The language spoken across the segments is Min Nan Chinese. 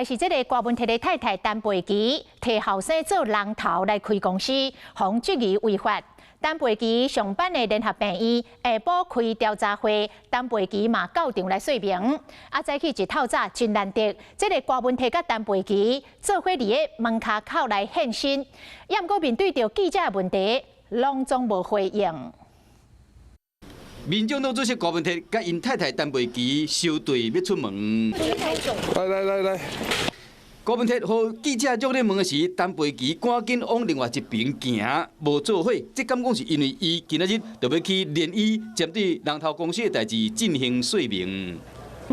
來是這个郭文鐵的太太陳佩琪，提後生做人頭來開公司，予人質疑違法。陳佩琪上班的聯合病院下晡開調查會，陳佩琪嘛到場來說明。啊，早起一透早真難得，這个郭文鐵佮陳佩琪做伙佇咧門跤口來現身，也毋過面對著記者的問題，攏總無回應。民眾黨主席郭文鐵佮𪜶太太陳佩琪收隊欲出門。來來來來，郭文鐵予記者熱咧問的時，陳佩琪趕緊往另外一邊行，無做伙。這敢講是因為伊今仔日就欲去聯醫針對人頭公司的代誌進行說明。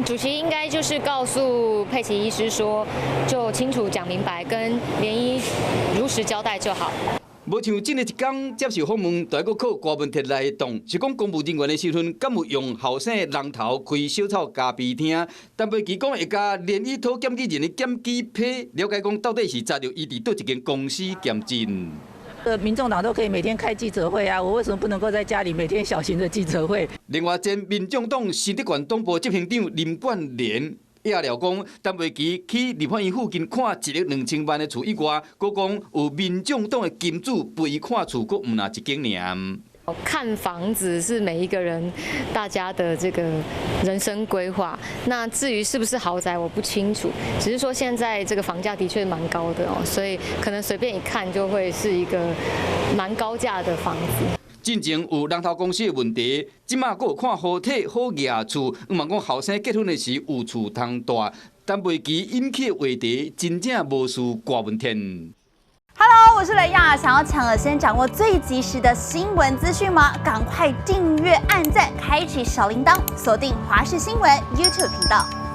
主席應該就是告訴佩琪醫師說，就清楚講明白，跟聯醫如實交代就好。無像這个一工接受訪問，就愛閣靠郭文鐵來擋，是講公務人員的身份，敢有用後生人頭開小草咖啡廳？陳佩琪講會共聯醫討檢舉人的檢舉批，了解講到底是查著伊佇佗一間公司檢證。民眾黨都可以每天開記者會啊，我為什麼不能夠在家裡每天小型的記者會？另外，前民眾黨新竹縣黨部執行長林冠連也料講，陳佩琪去立法院附近看1億2千萬的厝以外，閣講有民眾黨的金主陪伊看厝，閣毋若一間爾。看房子是每一個人大家的這個人生規劃。那至於是不是豪宅，我不清楚。只是說現在這個房價的確蠻高的哦，所以可能隨便一看就會是一個蠻高價的房子。進前有人頭公司的問題，這馬閣有看好體好額厝，毋茫講後生結婚的時有厝通蹛。陳佩琪引起的話題，真正無輸郭文天。 Hello，我是雷亞，想要搶先掌握最及時的新聞資訊嗎？趕快訂閱、按讚、開啟小鈴鐺，鎖定華視新聞 YouTube 頻道。